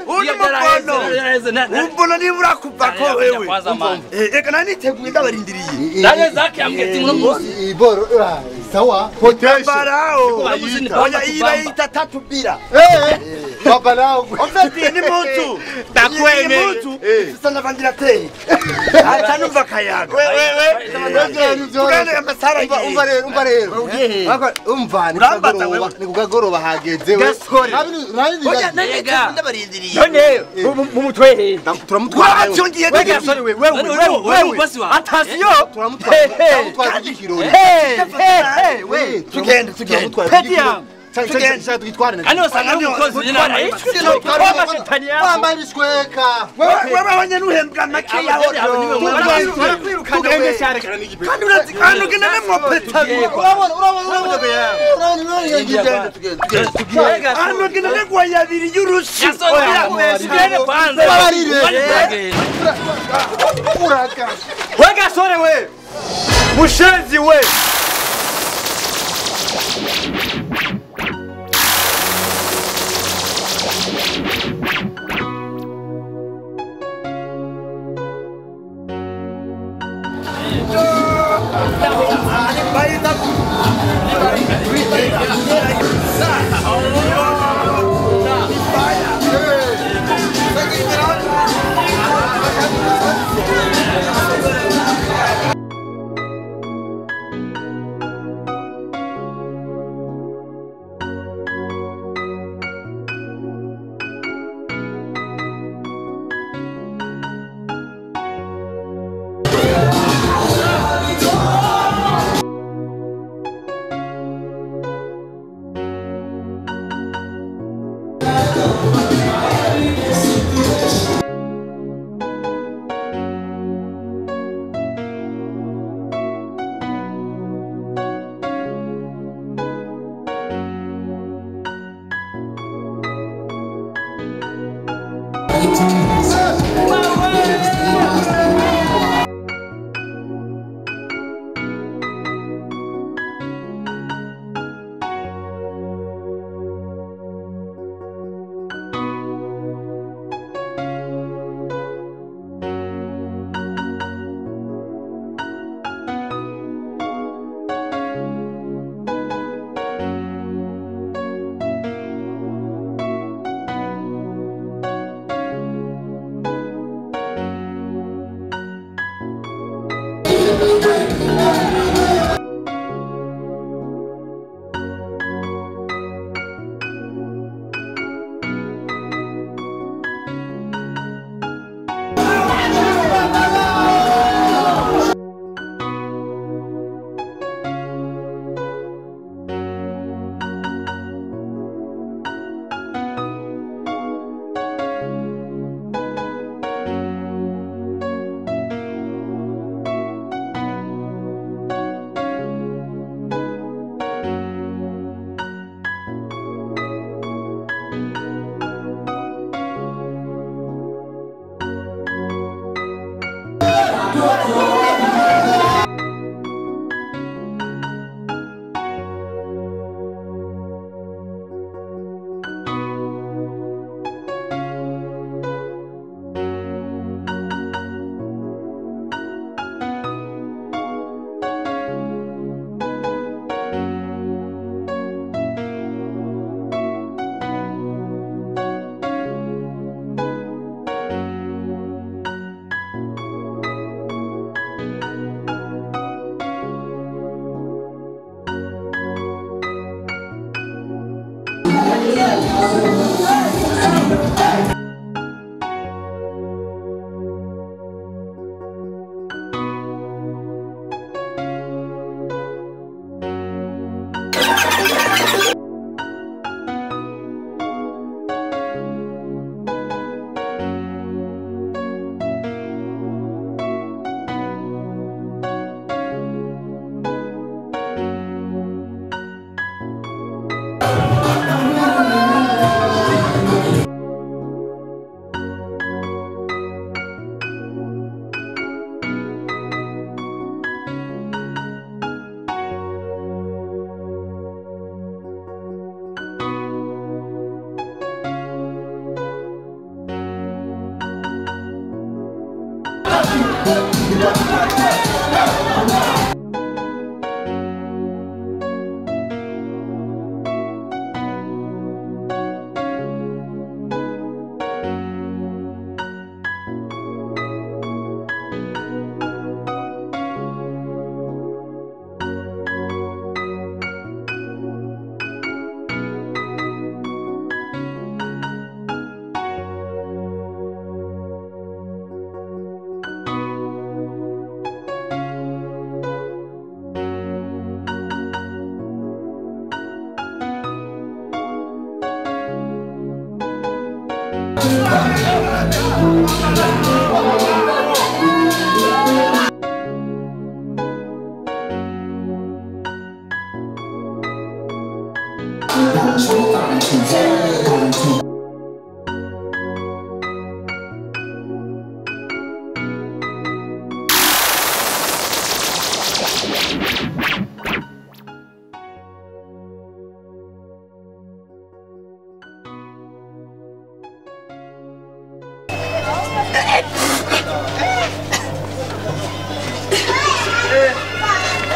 Uri mubono. Umbona niba urakuva ko wewe. Eka naniteguye ndabarindiriye. Nane zake ambwira ati uno munsi iboro sawa potential. Oya iba itatu bira. Baba lao. Ofeti ni mutu. Ndakwemeye. Mutu. Sasa navandira tei. Acha numva kayaga. Wewe. Tugane amasara. Umva rero, umva rero. Umva ni kugagoroba hageze we. Oya nane ndabarindiriye. None mumutwe he? Turamutwara. Wewe gasore we wewe wewe. Attention. Turamutwara. Turamutwara kugikirori. We. Tugende tugende. Petia. Tugende tugitware. Kandi wasanga ari umukozi nyine. Wambaye ibishweka. Wewe abanye nuhembwa make yaho. Tugende cyane kana n'igipe. Kandi urazi kandi ugenda nemwopeta. Urabona urabona urabona. Urabona tugende. Hano genda negwa yabiri y'urushi. Tugende kwanza. Babarire. Uraka. We gasore we. Mushenzi we.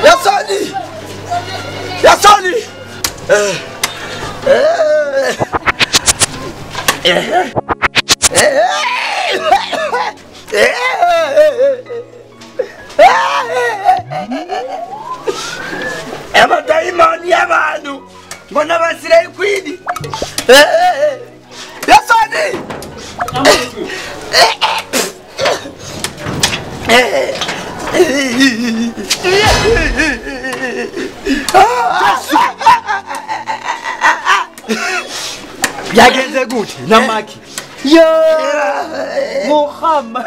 Yasani! Yasani! Amadayimoni y'abantu ngo n'abasirayi kwini. Yasani! Byagenze gute namaki yo Muhammad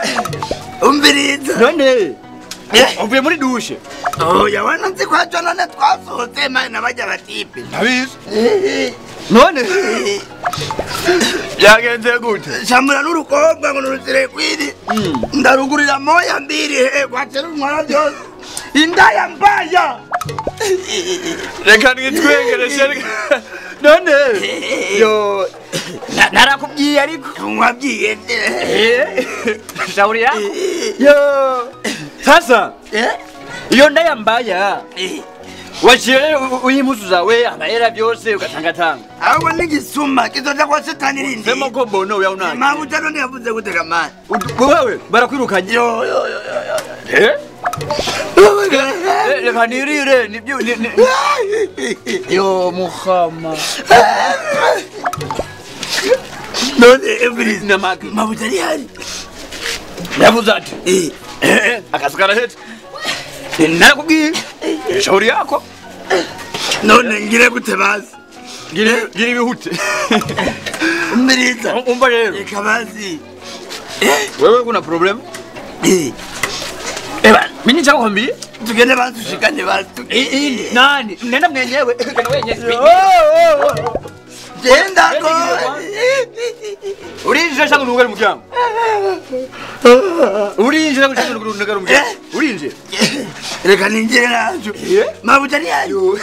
umbiriza none uvuye muri dushe oya wana nzi kwa jona none twasohotse mane nabajya batipe ndabizi none byagenze gute shamura n'urukobwa ngo nuruzire kwiri ndarugurira moya mbiri kwacera umwana byose indaya mbaya reka nitwengereshe none yo narakubwiye ariko mwabwiye shauri yako yo sasa iyo ndaya mbaya waciye uyimuzu zawe amahera byose ugatangatanga ahubwo n'igisuma kizoja kwa shetani rindi sema ko mbono uya unaki mabu jano ntiyavuze gutega mani wewe barakwirukanye yo yo yo yo reka nirire nibyo yo Muhammad none every namaki mabu jari hari yavuze ati akazi karahetse narakubwiye shauri yako none ngire gute bazi ngire ibihute umiriza umva rero reka bazi wewe kuna problem eba mimi nitakwambia tugende bazi ushikane bazi nani nenda mwenyewe genda wenyewe genda ko urinjira cyangwa nugare umuryango urinjira cyangwa nugare umuryango urinjira reka ninjire najo mabuja ari yayo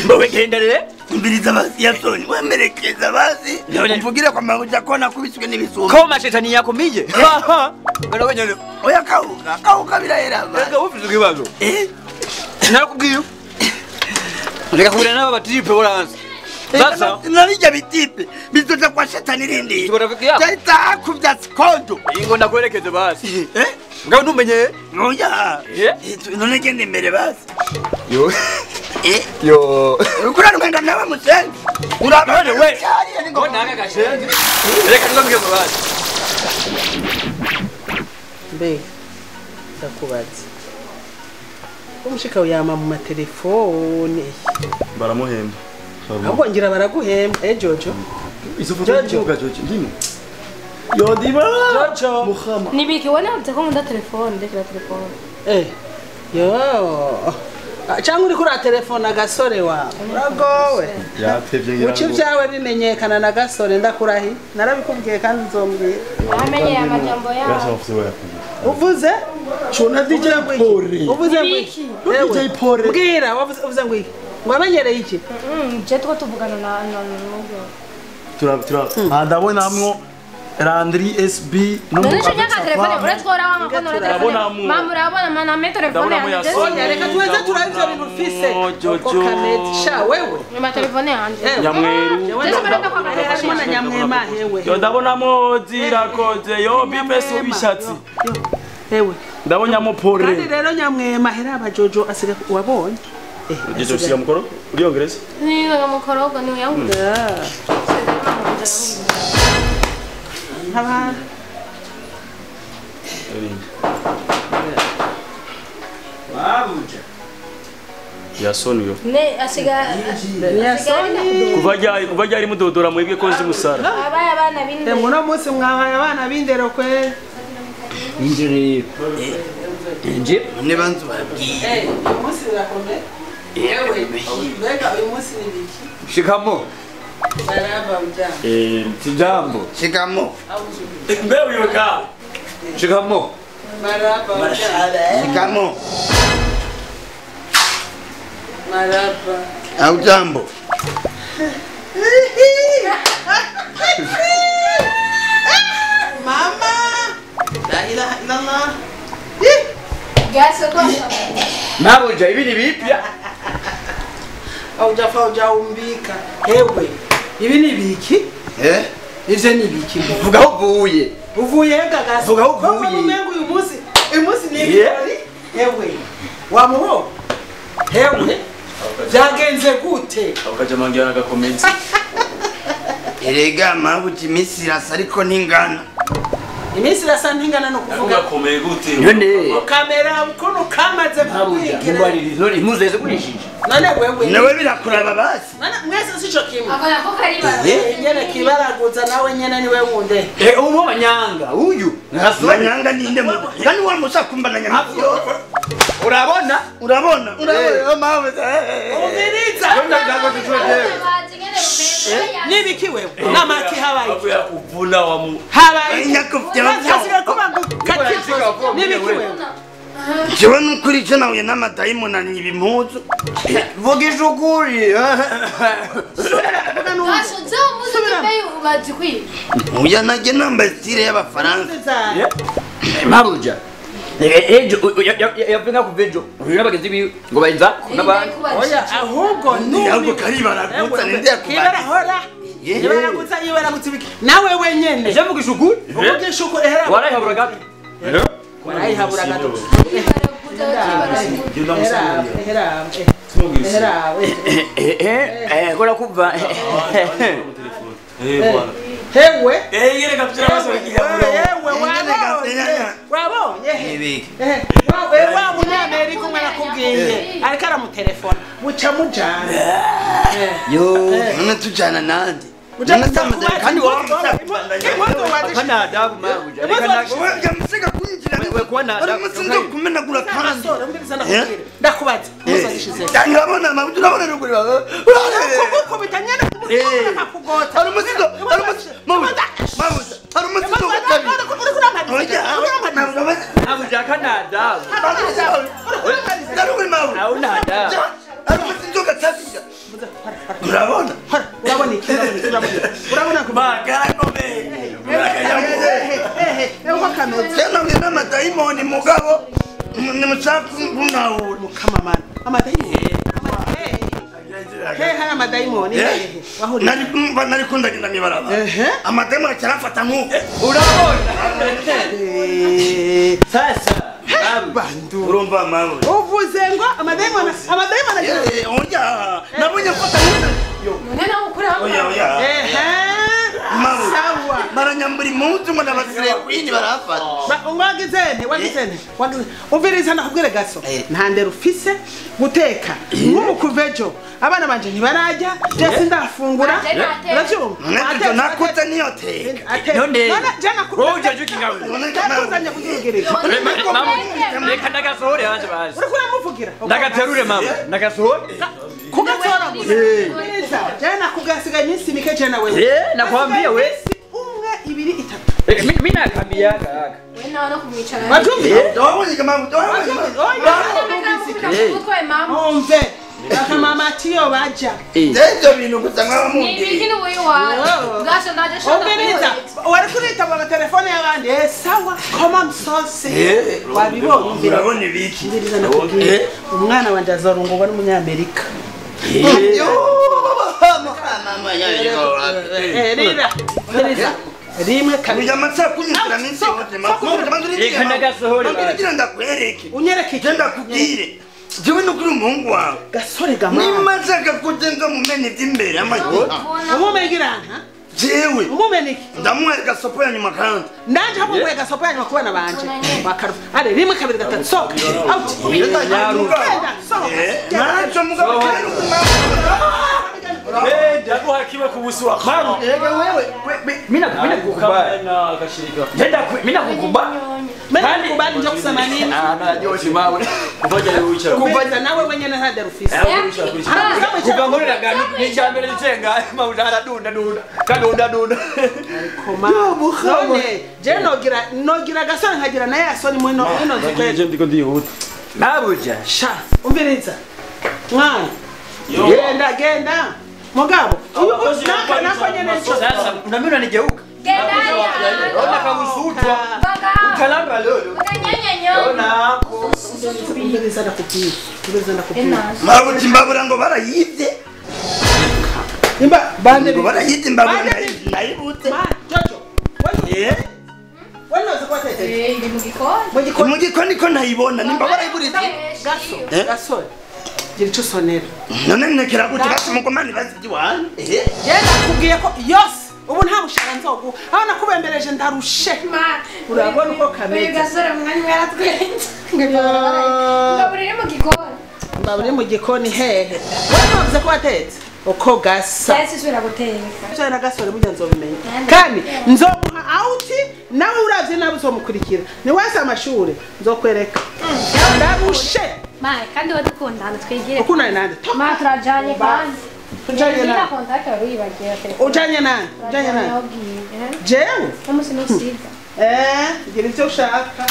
mbowe genda rero mbiriza bazi yasoni wemerekeza bazi mvugire kwa mabuja ko nakubiswe n'ibisuma ko mashetani yakomiye genda wenyene oya kauka kauka birahera reka ufite ikibazo narakubwiye reka kubira n'aba batipe boranze sasa nabijya bitipe bizoja kwa shetani rindi cyahita akubya sikondo ingo ndakwerekeze basi ngaho ntumenye oya none genda imbere basi yo yo ukurana ngenda nawe musenzi urabone we ngo nanga gashenzi reka tuzamike basi mbega ndakubaza umushika yama mu matelefone baramuhemba ahubwo ngira baraguhemba Jojo izo foto Jojo Jojo ndimo yo ndimo Jojo Muhammad nibiki wana ko nkunda telefone ndekera telefone yo cyangwa uri kuri telefone agasore wawe uragowe yatevye ngira ngo uci byawe bimenyekana na gasore ndakurahi narabikubwiye kandi nzombwira amenye amajambo yawe uvuze chona DJ Pore uvuze ngo iki DJ Pore mbwira uvuze ngo iki ngo amenyereye iki je two tuvugana na tura tura ndabonamwo Landry SB no telefone uratwora wanga ko nora telefone mama urabona mana me telefone yanjye reka tuweze turabivyo bintu ufise Jojo sha wewe nyuma telefone yanje Nyamweru harimo na Nyamwema hewe yo ndabonamo zirakoze yo bifese ubishatsi hewe ndabonyamo Pore kandi rero Nyamwema hera aba Jojo asiga wabonye Jojo siga mukoro uriyongereza ni mukorogo ni uyangu Ntabara Babuja Yasoni yo. Ne asiga Yasoni. Kuva ryari mudodora mwebwe ko nzi musara. Abaye abana b'indero. Muno munsi mwabaye abana b'indero kwe. Injire. Injire ne banzu babwiye. Uyu munsi birakomeye. Ewe, mbega uyu munsi ni biki? Shikamo. Maraba ujambo. Sijambo. Shikamo. Mbe uyoka. Shikamo. Maraba ujambo. Shikamo. Maraba. Aujambo. Mama. La ilaha illallah. Gaso kwa. Mabuja ibi ni bipya. Aujafa ujaumbika. Ewe. Ibi ni biki? Ivyo ni biki? Vuga aho uvuye. Uvuye gaga. Vuga aho uvuye. Umengo uyu munsi. Uyu munsi ni ibirori. Ewe. Wamuho. Ewe. Byagenze gute? Akaja mangira agakomeza. Erega mabuja iminsi irasa ariko ntingana. Iminsi irasa ntingana no kuvuga. Gakomeye gute? None kamera ukono kamaze kubigira. Mabuja impuzu zigurishije. None wewe. Nawe birakuraba basi. None mwese sico kimwe. Akora ko karibara. Nyene kibaraguza nawe nyene niwe wunde. Uwo manyanga uyu. Manyanga ninde mu? Kandi wa musakumbana nyamavyo. Urabona? Urabona? Urabona mabuja. Umviriza. Nibiki wewe? Namaki habaye. Avuya kuvuna wa mu. Habaye. Nyakufya. Nibiki wewe? Jewe nukuri je nahuye n'amadayimoni anyiba impuzu. Vugisha ukuri. Gaso nzo muzi mbe ubazi kwi. Oya najye nambaye style y'abafaransa. Mabuja. Ejo yavuga ku vejo. Uyu n'abagenzi biwe ngo bainza n'abandi. Oya ahubwo numi. Ahubwo karibaraguza ninde yakubara. Kibarahora. Ibaragutsa ibaragutsa ibiki. Nawe wenyene. Je vugisha ukuri. Uvugisha ukuri hera. Warayihabura gato. Warayihabura gato. Hera. Hera. Gora kuva. Bwana. Hewe. Yere kaptura maso kiya. Ewe wabonye. Nibiki. Wa munyamerika umwe arakubwiye. Ariko aramutelefona. Muca mujana. Yo, none tujana nande. Kandi wa adabu mabuja. Yamusega kwinjira. Wewe Umusinzi kumenagura kandi. Ndakubaza. Muzazishize. Urabona mabuja urabona ruguru. Kukubita nyene kugota. Ari umusinzi, ari umusinzi. Mabuja. Mabuja. Ari umusinzi kabiri. Mabuja kana adabu. Ndaruguru mabuja. Hauna adabu. Ari umusinzi gatatu. Urabona? Urabona iki? Urabona ko bagarakomeye. Uko kameze. Tena ngena madayimoni mugabo nimushaka kunawura. Mukamamana. Amadayimoni. Hehe amadayimoni. Wahuri. Nari kundagenda mibaraba. Amadayimoni cyarafata nkuko. Urabona? Sasa bandu. Urumva mawe. Uvuze ngo amadayimoni amadayimoni. Oya, nabonye mfata nkuko. None nawe ukuri hamwe. Oya oya. Sawa. Baranyambura impuzu ngo nabasire kwini barafata. Wagizene, wagizene. Wagizene. Umviriza nakubwire gaso. Nta ndero ufise guteka. Nk'umukuvejo. Abana banje ntibarajya, je sindafungura. Uravyumva? None nakuta niyo teka. None. Wowe uje kingawe. Nakuzanye kuzugereza. Reka ndagasohore hanje bazi. Uriko uramuvugira. Ndagaterure mama. Ndagasohore. Kugatora gusa. Je nakugasiga iminsi mike je nawe. Nakwambia we. Umwe, ibiri, itatu. Mimi nakambiya kaka. We nawe no kumwicara. Wabyumvise? Wabonye mama. Umve. Bakamama tiyo baja. Ivyo bintu gusa mwabamubwiye. Ni ibiki n'ubuyi wawe. Gasho ndaje shaka. Umviriza. Wari kurita mu telefone y'abandi. Sawa. Koma msose. Wabibonye. Urabona ibiki? Umviriza nakubwiye. Umwana wanje azorongorwa n'umunyamerika. Rira. Umviriza. Rimwe kabiri. Uya matsa kunyinjira minsi yose. Reka ndagasohore. Ndakubwira ndakwereke. Unyereke. Ndakubwire. Jewe nukuri umuhungu wawe. Gasore gamana. Nimaze kugenza mu mene by'imbere amajwi. Umumegirana. Jewe Umumeniki. Ndamuha gasopo ya nyuma kandi. Nanje hamwe muhe gasopo ya nyuma kubana banje. Bakarufa. Ale rimwe kabiri gatatu soka. Out. Nacho mugabo. Ndaguha kiba kubusura. Maru, wewe mina kukubali. Nenda mina kukubali. Mina kukubali nje kusema nini? Ah, na Joshi mawe. Kuvaja wicara. Kuvaja nawe mwenyewe nta derufisi. Kuva ngorera gani ni cyambere gicenga mawudara dunda dunda. Kadunda dunda. Koma. None je nogira gasore nkagira naye asoni mwino mwino nzikwe. Ndiko ndihuta. Mabuja. Sha, umviriza. Mwana. Genda genda. Mugabo, uyu naka nako nyene cyo. Sasa unamimi unanigeuka. Genda. Ona kamusutwa. Utalamba lolo. Ona ko. Umviriza ndakubwira. Umviriza ndakubwira. Mabuja imbabura ngo barayivye. Imba bande ngo barayivye imbabura nayibutse. Ma Jojo. Eh? Wewe unaanza kwa tete. Eh, ndi mu gikoni. Mu gikoni ko ntayibona nimba barayiburitse. Gaso. Gaso. Gira ico sonera. None nekera gute basi mugomani bazi iwanyu. Eh? Je nakubwiye ko yose ubu nta bushara nzogu. Aho nakubembereje ndarushe. Urabona uko kameze. Uyu gasore mwanya yaratwenze. Ndaburi mu gikoni. Ndaburi mu gikoni hehe. Wewe wavuze ko watetse. Uko gasa. Cyese subira guteka. Cyo na gasore burya nzobimenya. Kandi nzomuha out nawe uravye nawe uzomukurikira. Ni wese amashure nzokwereka. Ndarushe. Ma, kandi wadukundana twigire. Ukundana nande? Ma turajanye kandi. Ujanye nande? Contact wari wibagiwe telefone. Ujanye nande? Ujanye nande? Jewe? Umunsi nusiga. Eh, gira ivyo ushaka.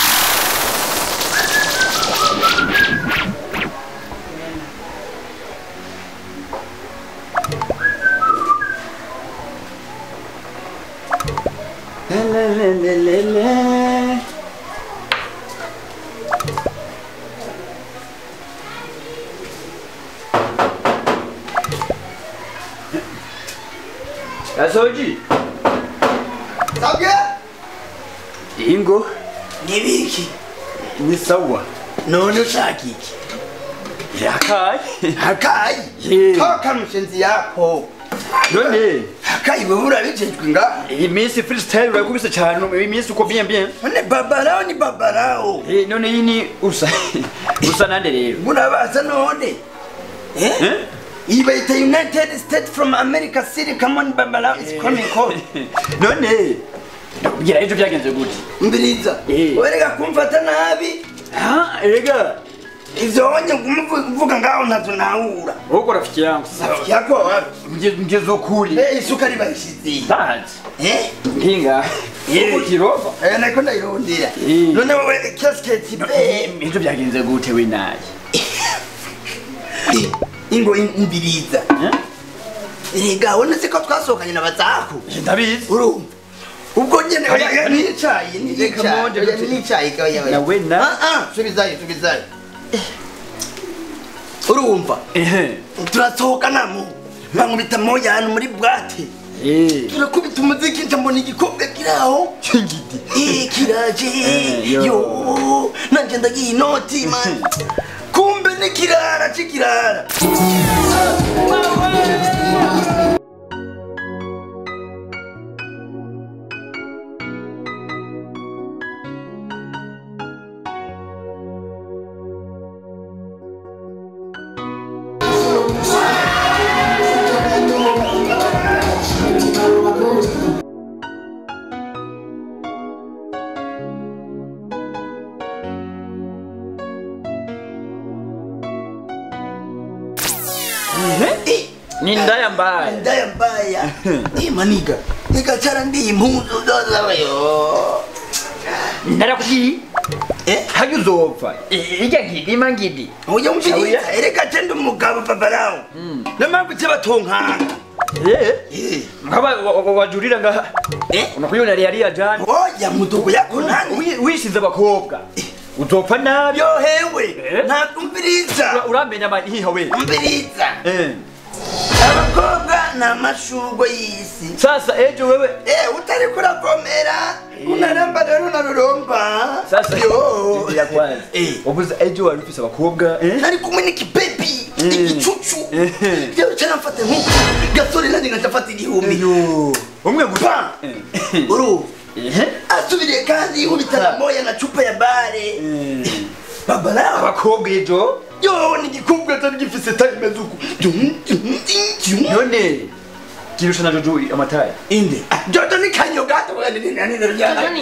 Le. Gasoji. Sabwe? Ingo. Nibiki? Ni sawa. None ushaka iki? Yakaye. Hakaye? Toka mshenzi yako. None. Hakaye wewe urabijejwe nga? Iyi minsi freestyle urakubise cyane, iyi minsi uko bien bien. None babarao ni babarao. Eh none iyi ni usa. Usa nande rero. Murabaza none. Eh? Ibaita United States from America City, come on babalao is coming home. None. Kugira ejo byagenze gute? Mbiriza. Werega kumfata nabi. Ah, erega. Ivyo wonye kuvuga ngaho ntazo ntahura. Uko rafiki yangu sasa. Rafiki yako wapi? Mgezo kuri. Eh, isukari bayishize. Tazi. Eh? Nkinga. Eh, kirofa. Eh, nako ndayirondera. None wewe casket be. Ejo byagenze gute we naye? Ingo imbiriza. Erega wone siko twasohokanye n'abazaku. Ndabizi. Urumva. Ubwo nyene oya nicaye nicaye nicaye kaya. Nawe na. Ah ah, subizayo subizayo. Urumva. Turasohoka namu. Bangubita moya hano muri bwate. Turakubita umuziki nca mbona igikobwa kiraho. Kingidi. Kiraje. Yo, nanje ndagiye inoti man. Kumbe ni kirara cikirara. Ni ndaya mbaya. Ndaya mbaya. Maniga. Nikachara ndi impuzu zayo. Narakubwiye. Eh? Hajya uzopfa. Ijya ngidi mangidi. Oya umviriza ereka tende umugabo babarao. Niyo mpamvu cyo batonkanga. Eh? Ngaba wajurira nga. Eh? Unakuyona yari jana. Oya mudugu yako nani? Wishize abakobwa. Uzopfa nabi. Yo hewe. Ntabwo umviriza. Uramenya maniha we. Umviriza. Abakobwa ni amashurwe y'isi. Sasa ejo wewe utari kuravomera unaramba rero unaruromba. Sasa yo ya kwanza ubuze ejo wari ufise abakobwa nari kumwe n'ikibebi igicucu byo cyaramfata Afise nk'uko gasore nanjye ngaca afata 1000. Yo, umwe gusa. Uru asubiriye kandi yikubita moya na chupa ya bare. Baba nawe abakobwa ejo yo ni igikobwa atari gifise tayi imeze uku. None kirusha na Jojo amataye Inde Jojo ni kanyogato. Jojo ni-